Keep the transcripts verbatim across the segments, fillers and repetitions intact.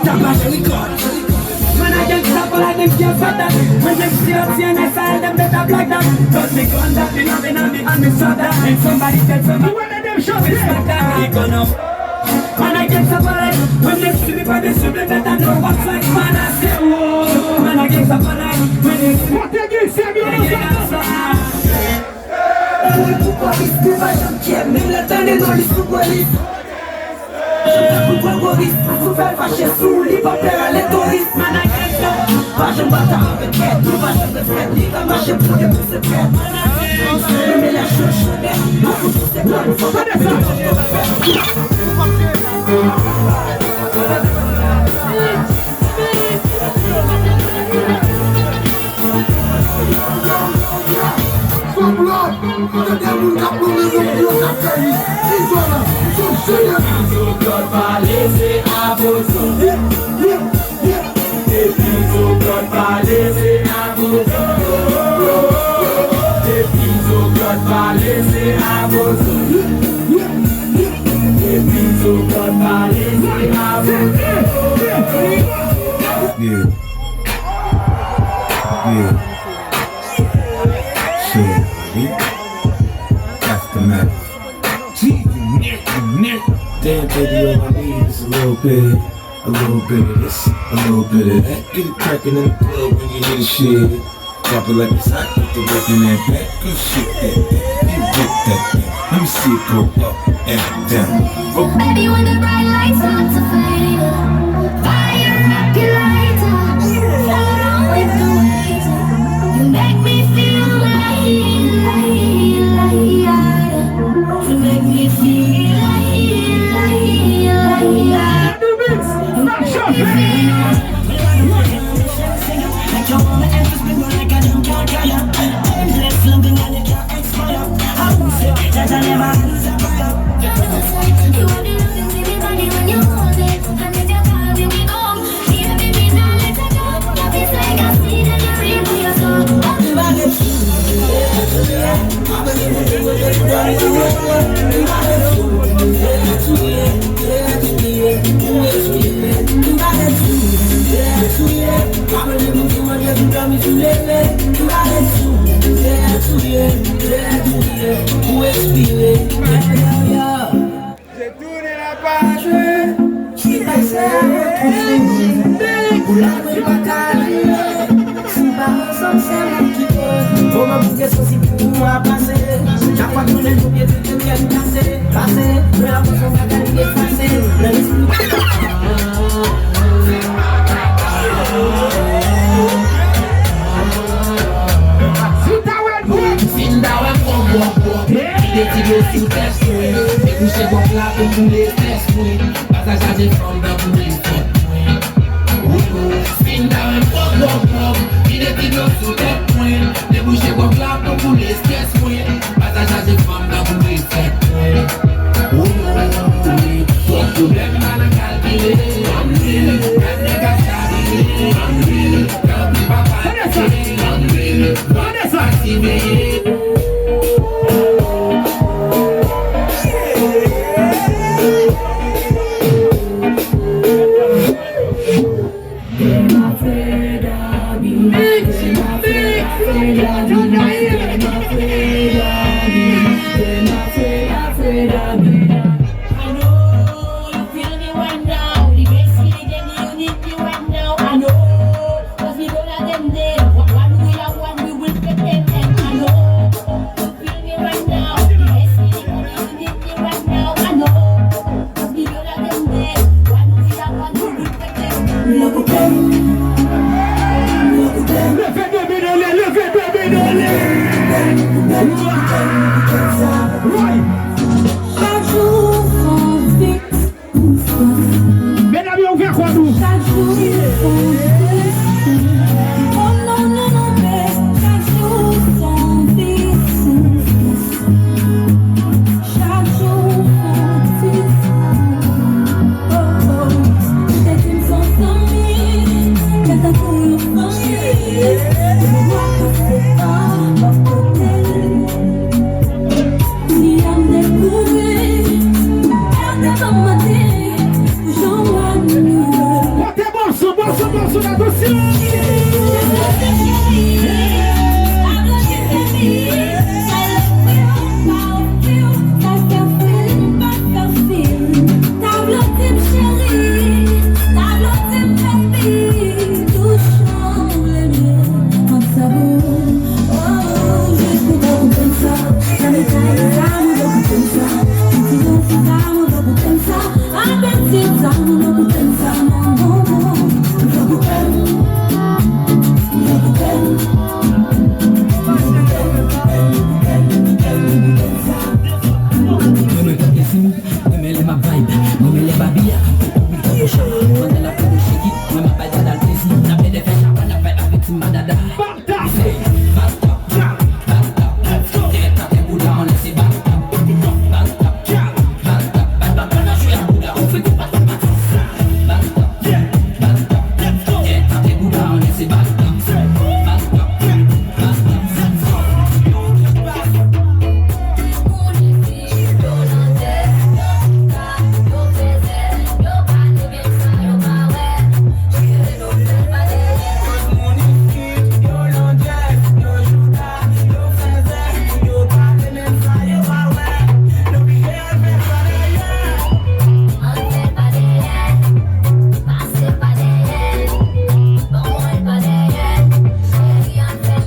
Tabac record. Man, I gangsta, but I dem can't stop that. When dem see that C N S I, dem better block that. Cause me gun that be loving on me and me saw that. And somebody tell somebody, when dem shot respect that. They gonna. Man, I gangsta, but I, when dem see me, but they see me better know what's like. Man, I say, whoa. Man, I gangsta, but I, when dem see me, but they see me better know what's like. Pou polis, li pa janm kyè, menm lè tande non li sou polis. Janm tankou Gregoris, sou fè fache sou li pa pè rale touris. Man, I gangsta, pa janm bata avèk kèt, nou pa janm fè fèt, li ka mache pou de pou se fèt. Menm lè cho cho dè, nou pou se kòd, fò pa de sa. Fòk lòd, kote de moun k ap nonmen non pou yo k ap fè wi. Izo la, izo jeneral. Izo Claude pale se abozo. Depi Izo Claude pale se abozo. Depi Izo Claude pale se abozo. Depi Izo Claude pale se abozo. Yeah. Yeah. Shit. Aftermath. Damn, baby, all I need is a little bit, a little bit of this, a little bit of that. Get it crackin' in the club when you hear the shit. Drop it like it's hot, put the work in that back. Good shit, that back. You work that thing. Let me see it go up and down. Baby, when the bright lights start to fade, fire up your lighter. Float on with the waiter. You make me feel like, like, like, you make me feel like, like, like, like. J'ai tourné la page. Ki pase a konfini. Pou la mwen pa ka rive. Si m pa ansanm, se mwen ki koz. Moman pou gen sosi pou mwen pase. Chak fwa tounen nou byen tout kè m kase. Pase, mwen anvan son bagay efase. Nan lespri. Si w ta wè l vre. Si m ta wè l vre, vre, vre. Vide ti dlo sou tèt mwen. Debouche gwòg la pou koule strès mwen. Pase chaje fanm tankou reflèt mwen. Wowo, fin ta wè m pwòp, pwòp, pwòp. Vide ti dlo sou tèt mwen. Debouche gwòg la pou koule strès mwen. Pase chaje fanm tankou reflèt mwen. Wowo, twòp pwoblèm pa nan kalkile. Anpil, gad nèg ap chavire. Anpil, tanpri pa panike. Anpil, pa siveye. I know you feel me right now. The best feeling in the unit me right now. I know, 'cause we better than them. One we are one, we will pretend them. I know.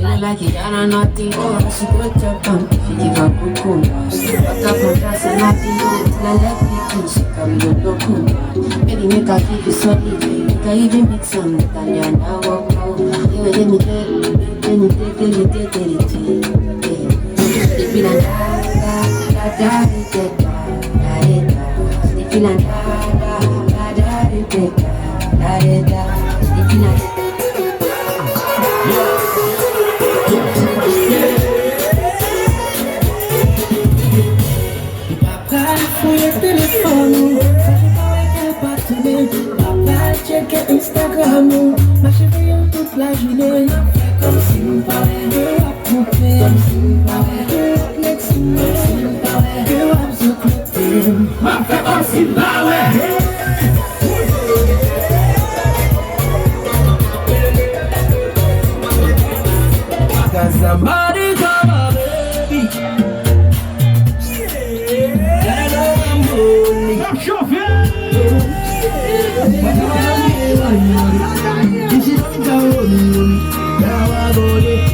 She look like it got on nothing, oh, she good to come. She give a good cool. What up, what up, say nothing, oh, till I let me in, she come to the cool. Baby, make I give you something, make I even make some Italian, I walk out. You will let me take, let me take, let me take, let me take. Depi nan da, da, da, da, da, da, da, depi nan da, da, da, da, da, da, da, da, depi nan Ou pa pral fouye telefòn ou, sa ki pa wè kèl pa tounen. Ou pa pral tcheke Instagram ou, mache veye w tout lajounen. N ap fè kòmsi n pa wè ke w ap koupe, kòmsi n pa wè ke w ap next, kòmsi n pa wè ke w ap zoklote. M ap fè kòmsi m pa wè. Got somebody call my baby. Tell her I'm lonely. N ap chofe. She don't tell me. Now I go there.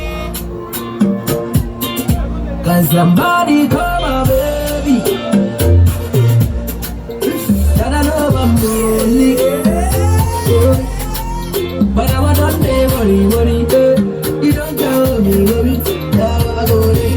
Cause somebody call my baby. That I know I'm lonely. But I want to stay worry, worry, eh. You don't tell me, worry. Now I go there.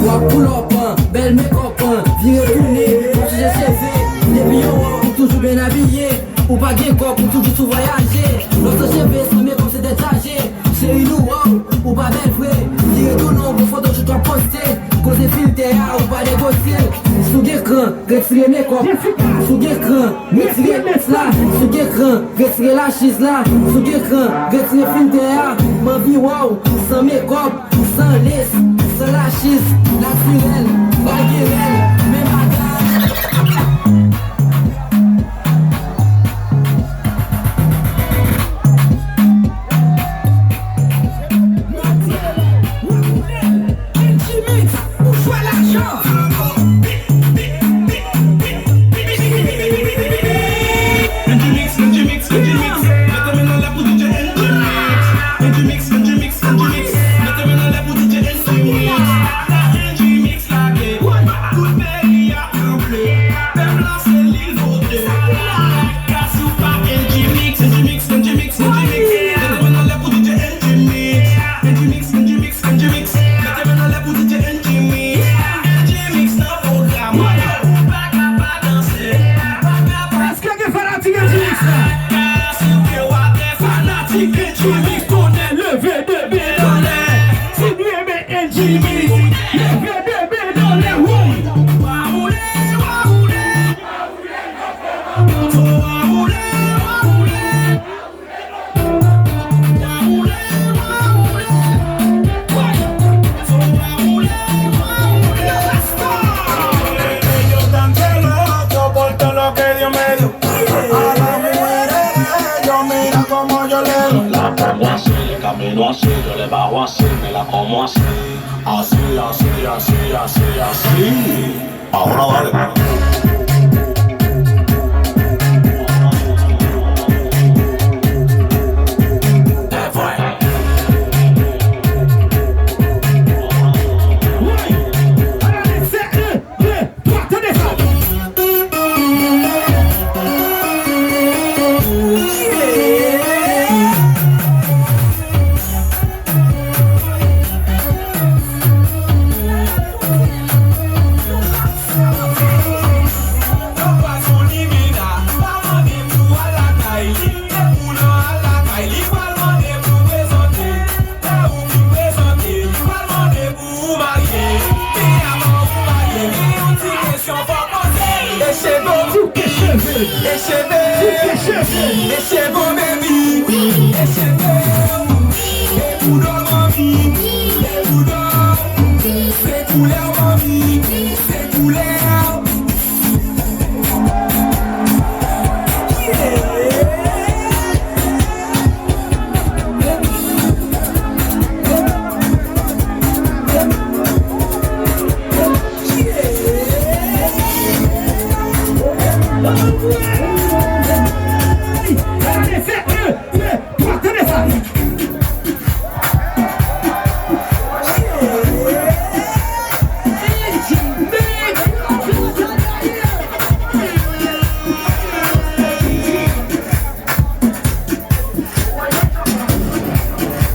W ap pull up an bèl make up an, vire tounen, w ap chanje cheve. Depi yo wè w, ou toujou byen abiye. Ou pa gen kòb, ou toujou sou vwayaje. Lòt cheve san make up se tèt chaje. Cheri nou wè w, ou pa bèl vre. Vire tounen, w gon foto shoot w ap poste. Koze filtè a, ou pa negosye. Si w gen kran, retire make up. Si w gen kran, retire mès la. Si w gen kran, retire lachiz la. Si w gen kran, retire filtè a. M anvi wè w san make up. San lace, san lachiz, natirèl, pa gen rèl, men bagay. Natirèl, natirèl, N G Mix, ou jwe lajan. N G Mix, N G Mix, N G Mix. Mete men anlè pou D J N G Mix. N G Mix, N G Mix, N G Mix. Mete men anlè pou D J N G Mix. N G Mix lage. Tout peyi a tranble. Pèp la se li l vote. Ka si w pa N G Mix, N G Mix, N G Mix, N G Mix. Mete men anlè pou D J N G Mix. N G Mix, N G Mix, N G Mix. Mete men anlè pou D J N G Mix. N G Mix nan pwogram. Ou pa ka pa danse. Èske gen fanatik N G Mix la? Fanatik N G Mix, konnen leve de men anlè. Si nou renmen N G Mix, leve de men anlè, woy. Yo tan celoso por todo lo que Dios me dio. A las mujeres yo mira como yo le doy. La como así, le camino así, yo le bajo así, me la como así. Así, así, así, así, así. Ahora vale. Cheve, cheve, e cheve, baby. E cheve, e bouda, mami. E bouda, se koulè, mami. Se koulè.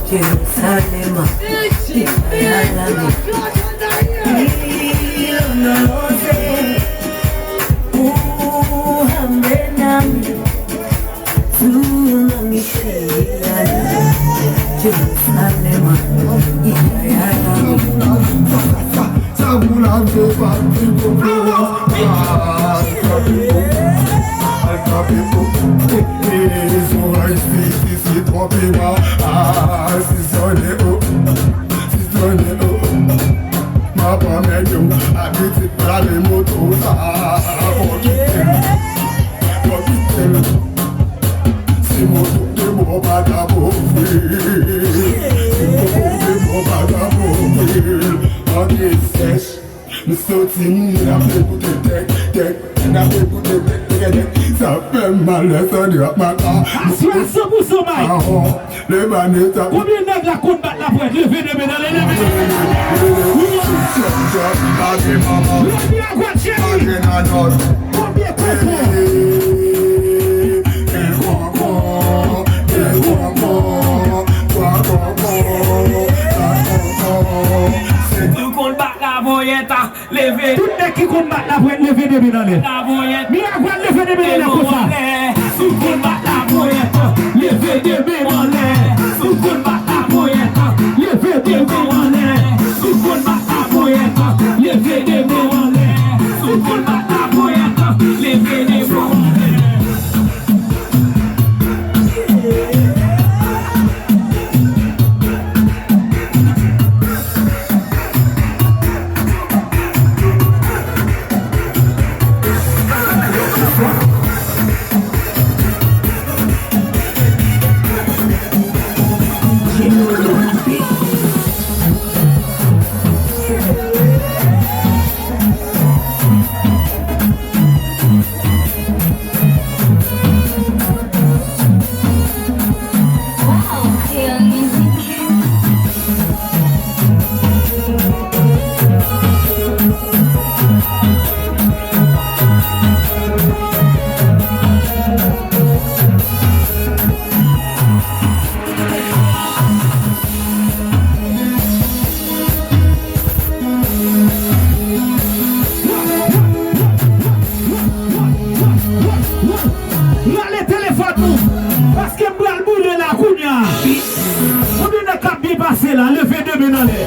Jerusalema, Israelami, ilondoloze, uhambe nami, tunamishilani, Jerusalema, Israelami. Sa pou la fè pa ti popo. Al trape popo, al trape popo. E, e, e, son raj fiti, si twò piman. Ah, si sone, oh, si sone, oh. M ap anmède w, abitid prale moto sa. Fò kite l, fò kite l. Si moto te bon, pa ta pwofil. Si moto te bon, pa ta pwofil. Antre sèch. M soti, m ap ekoute tèk, tèk, m ap ekoute tèk, tèk, tèk. Sa fè m mal, lè Sandra ap mache. Aswè a san pou san, Mike. Ahon, le Vanessa. Konbyen nèg la konn bat lapwèt? Leve de men anlè, leve de men anlè. Leve de men anlè. Leve de men anlè. Leve de men anlè. Konbyen kòkò? Gen kòkò, gen kòkò, twa kòkò, kat kòkò. Si w konn bat lapwèt, leve. Tout nèg ki konn bat lapwèt, leve de men anlè. Lapwèt. Miragwàn, leve de men anlè konsa. Si w konn bat lapwèt, leve de men anlè. Si w konn bat lapwèt, leve de men anlè. Si w konn bat lapwèt, leve de men anlè. Si w konn bat lapwèt, leve de men anlè. Rale telefòn nou, paske m pral boule la kounye a. Konbyen nèg k ap byen pase la? Leve de men anlè.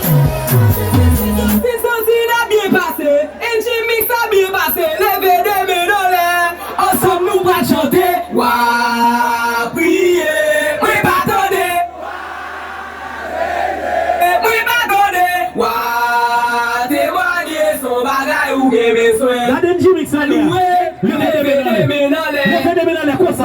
Si santi n ap byen pase, N J Mix ap byen pase, leve de men anlè. Ansanm nou pral chante. Wa priye, mwen pa tande. Mwen pa tande. Wa temwanye, se yon bagay ou gen bezwen. Gade N J Mix anlè. Leve de men anlè. Leve de men anlè konsa.